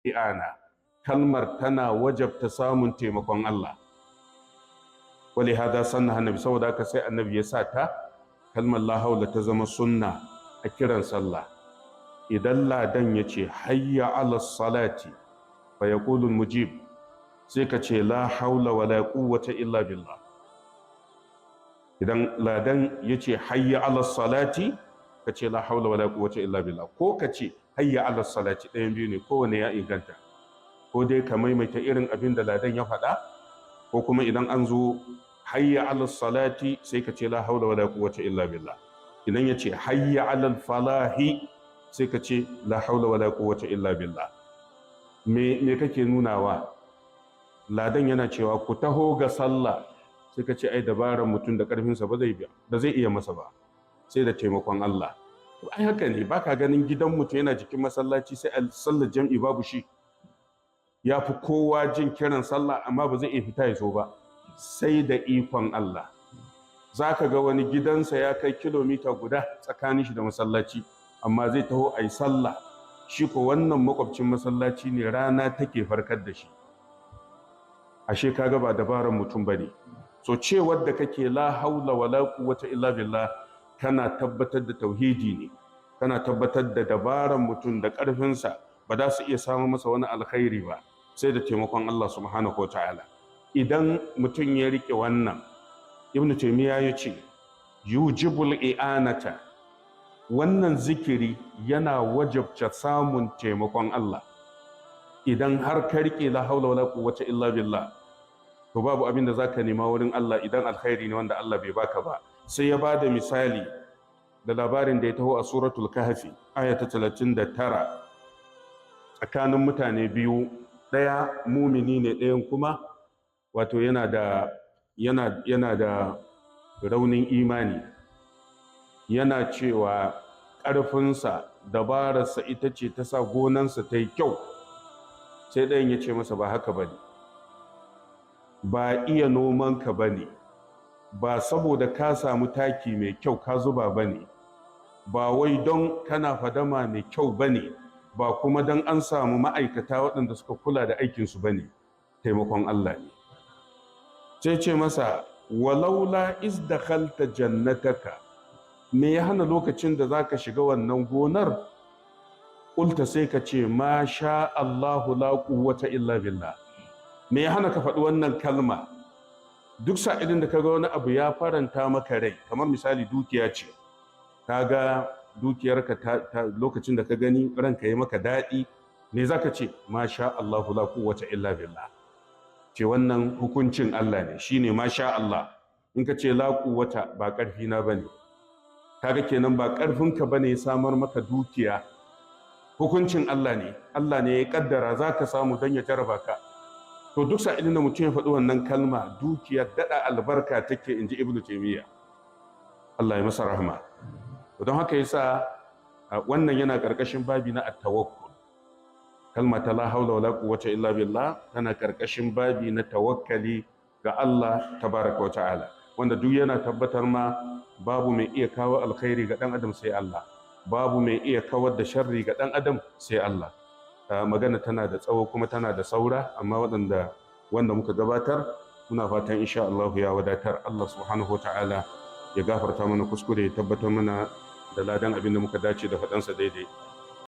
I'ana, kalmar tana wajabta samun taimakon Allah. Wali hada sanna annabi, saboda haka sai annabi ya sa ta kalmar la haula ta zama sunna a kiran sallah. Idan ladan ya ce "Hayya ala salati", fa yaqulu mujib, sai ka ce "La haula wala quwwata illa billah". Idan ladan ya ce "Hayya ala salati", ka ce "La haula wala quwwata illa billah", ko ka ce "Hayya ala salati", ɗayan biyu ne, kowane ya inganta. Ko dai ka maimaita irin abin da ladan ya faɗa, ko kuma idan an zo "Hayya ala salati", sai ka ce "La haula wala quwwata illa billah". Idan ya ce "Hayya ala falahi", sai ka ce "La haula wala quwwata illa billah". Me kake nunawa? Ladan yana cewa ku taho ga sallah, sai ka ce ai dabarar mutum da karfinsa ba zai iya masa ba sai da taimakon Allah. Ai haka ne, baka ganin gidan mutum yana jikin masallaci, sai a sallar jam'i babu shi? Ya fi kowa jin kiran sallah, amma ba zai iya fita ya zo ba sai da ikon Allah. Za ka ga wani gidansa ya kai kilomita guda tsakanin shi da masallaci, amma zai taho a yi sallah. Shi ko wannan makwabcin masallaci ne, rana take farkar da shi. Ashe kaga ba dabarar mutum bane. So cewar da kake "La haula wala quwwata illa billah", kana tabbatar da tauhidi ne, kana tabbatar da dabarar mutum da ƙarfinsa ba za su iya samun masa wani alkhairi ba sai da taimakon Allah subhanahu wataala. Idan mutum ya rike wannan, Ibnu Taymiya ya ce yujibul i'anata, wannan zikiri yana wajabta samun taimakon Allah. Idan har ka rike "La haula wala quwwata illa billah", to babu abin da zaka nema wurin Allah idan alkhairi ne wanda Allah bai baka ba. Sai ya bada misali da labarin da ya taho a Suratul Kahfi, aya ta 39, tsakanin mutane biyu, ɗaya mumini ne, ɗayan kuma wato yana da raunin imani. Yana cewa ƙarfinsa, dabararsa ita ce ta sa gonansa ta yi kyau. Sai ɗayan ya ce masa ba haka ba ne, ba iya nomanka ba ne, ba saboda ka samu taki mai kyau ka zuba ba ne, ba wai don kana fadama mai kyau ba ne, ba kuma don an samu ma'aikata waɗanda suka kula da aikinsu ba ne, taimakon Allah ne. Sai ce masa walaula iz dakhalta jannataka, me ya hana lokacin da zaka shiga wannan gonar, qulta, sai ka ce "Ma sha Allahu la quwwata illa billah"? Me ya hana ka faɗi wannan kalma duk sa'ilin da kaga wani abu ya faranta maka rai? Kamar misali dukiya ce, kaga dukiyarka ta, lokacin da ka gani ranka yi maka daɗi, me zaka ce? "Ma sha Allahu la quwwata illa billah". Ce wannan hukuncin Allah ne, shine "ma sha Allah". In ka ce "la quwwata", ba ƙarfi na bane. Kaga kenan ba ƙarfinka bane ya samar maka dukiya, hukuncin Allah ne. Allah ne ya kaddara zaka samu don ya jarraba ka. To duk sa'ilin da mutum ya faɗi wannan kalma, dukiyar daɗa albarka take, inji Ibnu Taymiya, Allah ya masa rahama. Don haka yasa wannan yana ƙarƙashin babi na at-tawakkul. Kalma ta "La haula wala quwwata illa billah" tana ƙarƙashin babi na tawakkali ga Allah tabaraka wa ta'ala, wanda duk yana tabbatar ma babu mai iya kawo alkhairi ga ɗan adam sai Allah, babu mai iya kawar da sharri ga ɗan adam sai Allah. Magana tana da tsawo kuma tana da saura, amma waɗanda wanda muka gabatar, muna fatan insha Allah ya wadatar. Allah subhanahu wa ta'ala ya gafarta mana kuskure, ya tabbatar mana da ladan abin da muka dace da faɗansa daidai.